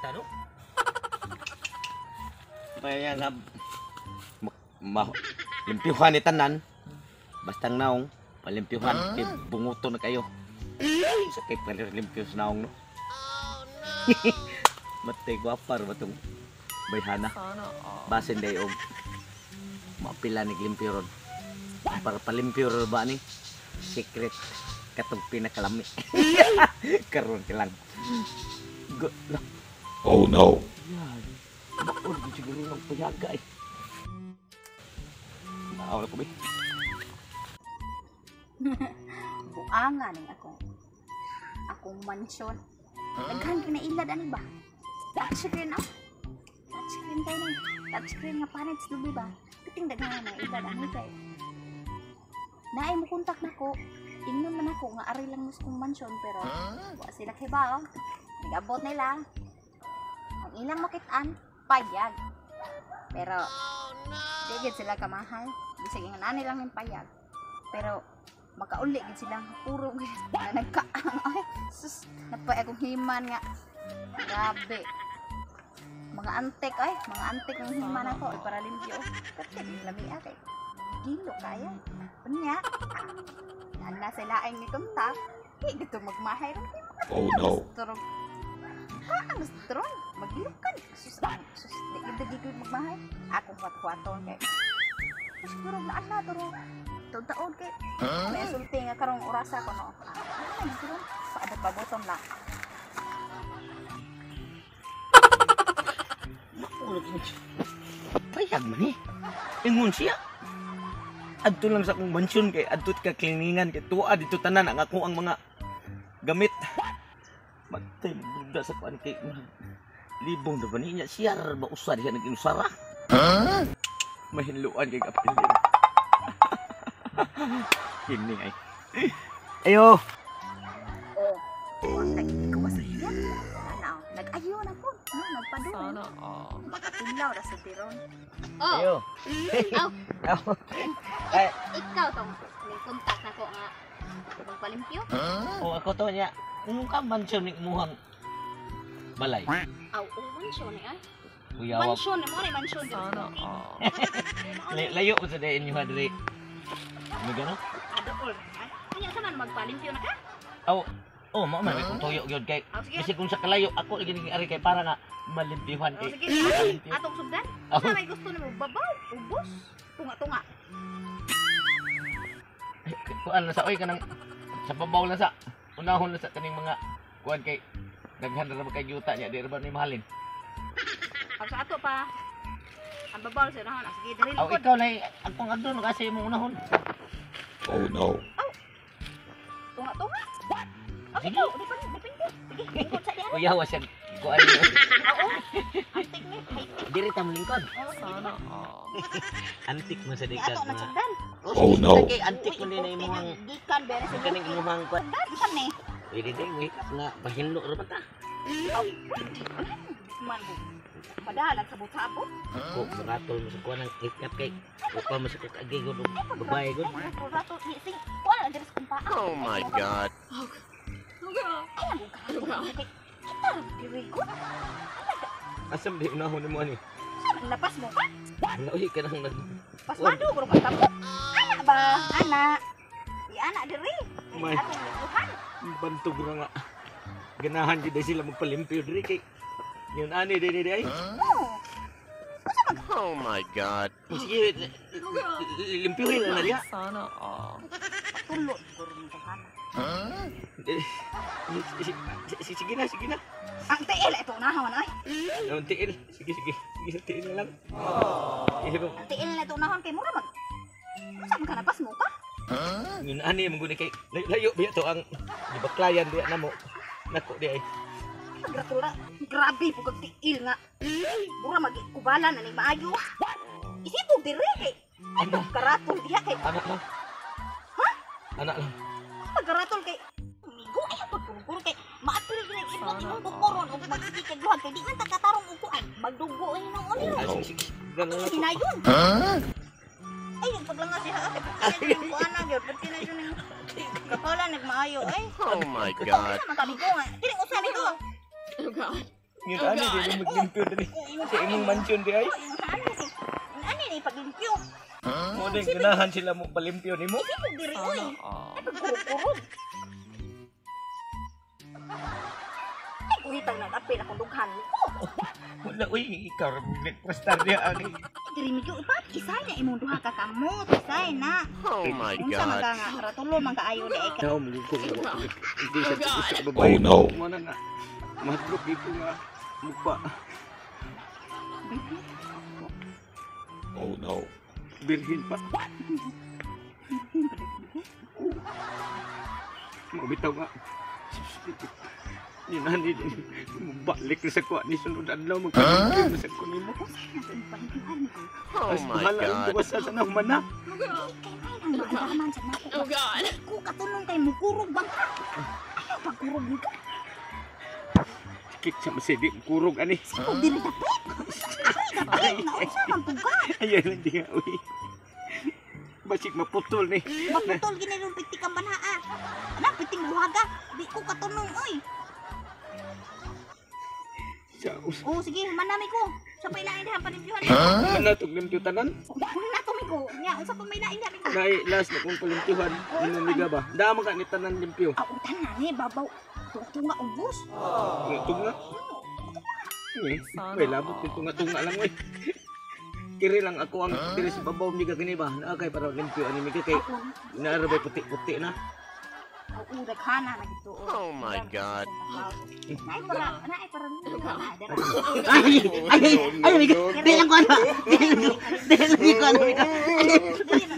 Ta no? Maya nga ma limpyuhan ni tanan. Bastang naong palimpyuhan kay bunguto na kayo. Sa kay palimpyo sa naong no. Oh no. Matay gwapa ra ba tong bayhana? Basin day og maapila ni limpyo ron. Para palimpyo ron ba ni? Secret katong pinakalami. Karon ka lang. Go, la. Oh no. Yan. Bakol siguro ng payaga eh. Naaw na ko ba? Buanga ning ako. Akong mansyon. Daghan kay nailad ani ba? Touchscreen ah. Touchscreen tayo ni. Touchscreen nga panit sa lubi ba? Piting daghan na ilad ani kay. Naay mo kontak nako. Ingnon man ako nga ari lang mo sa kong mansyon pero wa sila kibaw. Nag-abot nila. Ang ilang makitaan, payag. Pero di gid sila kamahal. Bisag ingon ani lang ning payag. Pero makauli gid sila puro gid na nagkaang ay sus napay akong himan nga grabe mga antik ay mga antik ang himan ako ay para limpyo kasi lami ate gilo kaya unya na sila ay ni kontak di gito magmahay ron. Oh no. Turog kaang stron magilukan sus ang sus di gid di gid magmahay akong kwat-kwaton kay siguro na ana turo taon kay may sulti nga karong orasa ko no. Ano siguro paabot paboton lang. Makulog mo siya. Payag man eh. Ingon siya. Adto lang sa akong mansyon kay adto ka kliningan kay tuwa dito tanan ang ako ang mga gamit. Matay buda sa kuan kay libong na ba niya siya ba usa diha nag-inusara. Mahinluan kay kapilin. Kini ay. Ayo. Oh. Nagkawas niya. Ano, nag-ayo na po. No, nagpadulong. Sana all. Makatinlaw ra sa tiron. Oh, Ayo. Aw. Ay, Ikaw tong ning kontak nako nga magpalimpyo. oh ako to niya. Kung ka mansyon ni imuhang balay. Aw, oh, mansyon ni ay. Kuyawa. Mansyon mo ni mansyon diri. Sana all. Layo ko sa dayon inyo diri. May gano? Adool. Kanya sa man magpalimpyo na ka? Aw, oh, mao man may kung tuyo gyud kay. Aw, sige. Kasi kung sa kalayo ako lagi ning ari kay para nga malimpyuhan Oh, kay. sige. Malimpyo. Atong sugdan. Aw. Sa may gusto nimo babaw, ubos, tunga-tunga. Kuan na sa oy kanang sa babaw lang sa unahon lang sa kaning mga kuan kay daghan ra ba kay yuta niya di ra ba ni mahalin. Aw sa ato pa. Ang babaw sa unahon. Ah, sige, diri Aw likod. ikaw lay akong adto kasi imong unahon. Oh no. Tunga-tunga. Oh, Sige. ikaw, depende, depende. Sige, lingkod sa diyan. Kuyawa siya kuan niyo. Oo. Antik ni, high-tech. Diri ta molingkod. Oo, sige. Sana all. Antik man sa Ni dikag ato man mga. sugdan. Oh, no. Kay antik man din na imong Gikan bere sa kaning imong kuan. Sugdan saan ni? Pwede din wait nga pahinlo ra ba ta. Aw, pwede. Man mo. Madalag sa butabot. Ko maratol mo sa kuan ang ikat kay upa mo sa kagay gud babae gud. Ay, rato ni sing. Kuan ang diri sa kumpaa. Oh my God. Ay, ang kay kita diri ko. Asam di unahon nimo ani. Saan napas mo ka? Wala oy kanang nag Pasmado guro ka tamo. Ana ba? Ana. Di ana diri. May. Atong lingkuhan. Bantog ra nga. Ganahan gid sila magpalimpyo diri kay yun ani diri diri ay. Oo. Oh my God. Sige, limpyuhin na diha. Sana all. Patulo guro ni taghana. Sige na, sige na. Ang tiil ito unahon ay. Ang tiil. Sige, sige. Sige, tiil na lang. Sige ba? Ang tiil na ito unahon kay mura mag. Unsa man ka napas mo ka? Yun ani man gud kay layo biya to ang gibaklayan diya namo. Nako di ay. Gratula. Grabe po kag tiil nga. Mura mag kubalan na ni maayo. Isipog diri kay Ano? karatol diha kay Anak lang. Ha? Anak lang. pagkaratol kay migo ay pagkurukuro kay maapil gid ibot imong kukoron og magsige kag luhag kay di man ta katarong og kuan magdugo ay nang Ay, oni sige, sige. Ganun lang. hinayon. Ay paglangas siya kay pagkina yung kuan na gyud pagkina yun yung kapala nagmaayo ay. Oh my God. Sa man kami ko nga dili usa nito. Oh God. Yun ani dili maglimpyo diri. Sa imong mansion di ay. Oh, yung ano ni? Ano ni paglimpyo? Mo din ganahan sila mo palimpyo nimo. Sige diri oy. All. Ay pagkurog-kurog. Ay kuhitang nag-apil akong dughan ko. Wala uy, ikaw ra nagprestar diha ani. Diri mi ko ipat isay na imong duha ka kamot, isay na. Oh my Unsa man God. ka nga ratulo man kaayo di ay ka. Tao mo ko hindi sa sa babae. Oh, no. Mo na nga. Mahadlok dito nga mupa. Oh no. Birhin pa. Mabitaw nga. Yun ani din. Balik na sa kuha ni sunod adlaw magpalimpyo na sa kuha nimo. Unsa na to palimpihan ko? Oh As my bahala ang God. buwasa sa nahuman na. Kay may nang maandaman sa nako. Oh God. Ko katunong kay mukurog bang ka? Ayaw pagkurog ni ka. Kit sa masidi kurog ani. Sino diri dapit? Ay dapit na unsa man pud ka? Ayan lang di nga uy. Basig maputol ni. Maputol gini yung piti kang banhaa. Ana piting buhaga. Di ko katunong oy. Sa us. Oh sige, manami ko. Sa pay lain diha palimpyuhan. Mana tog limpyo tanan. Wala to migo. Nya unsa pa may lain diha migo? Dai last na kung palimpyuhan. Ano miga ba? Dama ka ni tanan limpyo. Ah, utan na ni babaw. Tunga ubos. Tunga. Eh, may labot ni tunga-tunga lang oy. Kiri lang ako ang diri sa babaw miga kini ba? Naa kay para limpyo ani miga kay naara bay puti-puti na. Oo, daghana na gito. Oh my God. Naay para, naay para na. Ay, ay, ay, miga. Di lang ko ano. Di lang ko ano miga. Dili na.